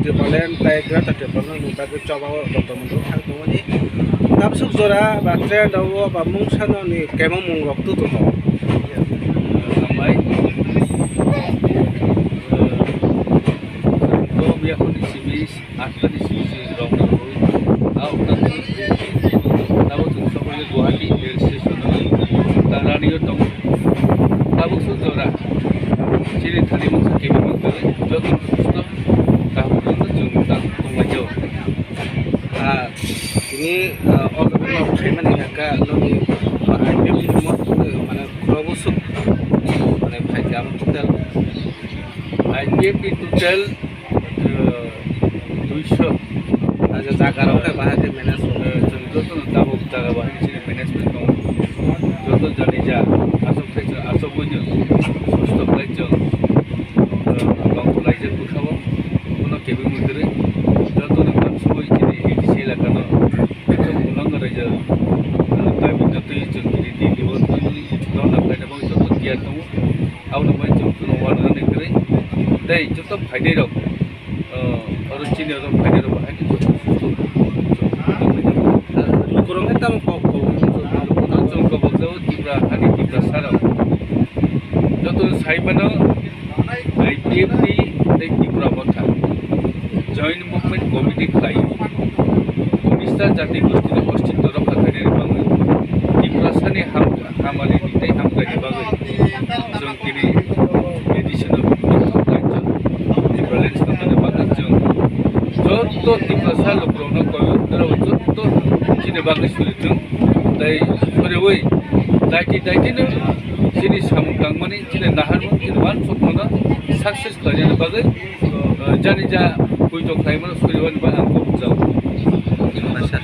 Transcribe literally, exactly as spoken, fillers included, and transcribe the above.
Tipraland tei Greater Tipraland ni bagwi choba o joto mundo thang tongmani. Tabsuk jora ba trend o ba mungsa no ni kemo mung rok tu tongmo. Hambai. Bo yakuni simi, athani simi rok na. Au na. Tabo chwng sokole Guwahati rail station o. Tarani o tong. Tabuk suk jora. Chini thani mungsa kemo mung joto susto. Kaham chwng tang tongmani. Ah, tini, ah, o jaga no phaimani hwnka nokni, ah, I P F ni mo, mane, khorokbo suk, mane, phaikha total. I P F ni total, ah, duiso. Acha jaga rok khe bahai khe manage rok. Ah, chwng joto no tabuk jaga bahai chini management tongo. Joto jani ja, aswk khe chwng aswk bai no susto khlai chwng, ah, tong khlaijak bwkha o. Bono kebui mwtwrwi joto no kamsugwi chini A D C elaka no. Chwng ulango raijak, ah, tabuk twi chwng kiri di libo twi dona khlaina bagwi joto tiyar tongo. Aboni bagwi chwng chwngno uanani kwrwi tei joto phainairok, ah, oro chini oro phainairok bahai khe joto susto. Lukurok khe tamo kok kok. Chwng kobok jago Tripura hani Tiprasa rok. Joto sai mano I P F ni tei Tripura Motha Joint Movement Committee khlai. Unista jati gostini ostitw rokha khainani bagwi, Tiprasani ham-, hamari ni tei hamkrai ni bagwi chwng tini edition of Tipraland tongmani bagwi chwng joto Tiprasa lukurokno koyo, norok joto chini bagwi suri thung tei suriwi daiti daiti no chini samung tangmani, chini naharmung, chini wansukmano success khlainani bagwi, uh, jani ja puito khlaimano suriwani bagwi ang kok jao. Khumbai sir.